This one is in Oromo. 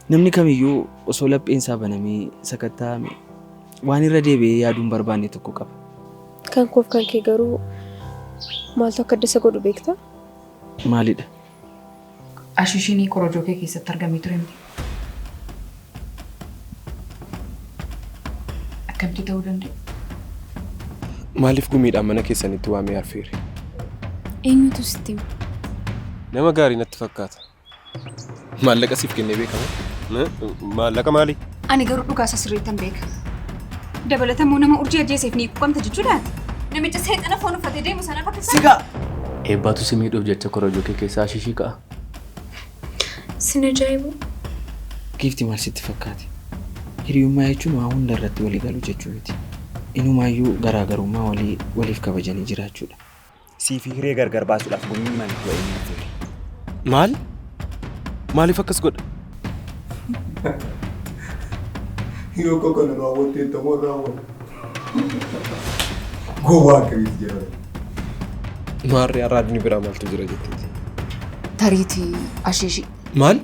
Namni kamiyyuu osoo lapheen isaa banamee sakatta'ame waan irra deebi'ee yaaduu hin barbaanne tokko qaba. Kan koof kan kee garuu maaltu akka adda isa godhu beektaa? Maalidha? Ashishiin korojoo kee keessatti argamee ture miti. Akkamitti ta'uu danda'e? Maaliif gumiidhaan mana keessanitti waamee arfeere? Eenyutu sitti hime? Nama gaarii natti fakkaata. Maallaqa siif kennee beekama? Maallaqa maali? Ani garuu dhugaa isaa sirriittan beeka. Dabalata immoo nama urjii ajjeeseef ni quuqamta jechuudhaati. Namicha seexana foon uffatee deemu sana fakkeessa. Sigaa! Eebbaatu si miidhuuf jecha korojoo kee keessaa ashishii ka'a. Sin ajaa'ibu? Giifti maal sitti fakkaate? Hiriyummaa jechuun waa hunda irratti walii galuu jechuu miti. Inumaayyuu garaagarummaa walii waliif kabajanii jiraachuudha. Sii fi Hiree gargar baasuudhaaf gumiin maaliif wa'ee ni affeere? Maal? Maaliif akkas godha? Yoo akka kana raawwattee ta'uu raawwata. Gowwaa akkamitti jedhama. Maarree araadni biraa maaltu jira jetteeti? Tariitii ashiishii. Maal?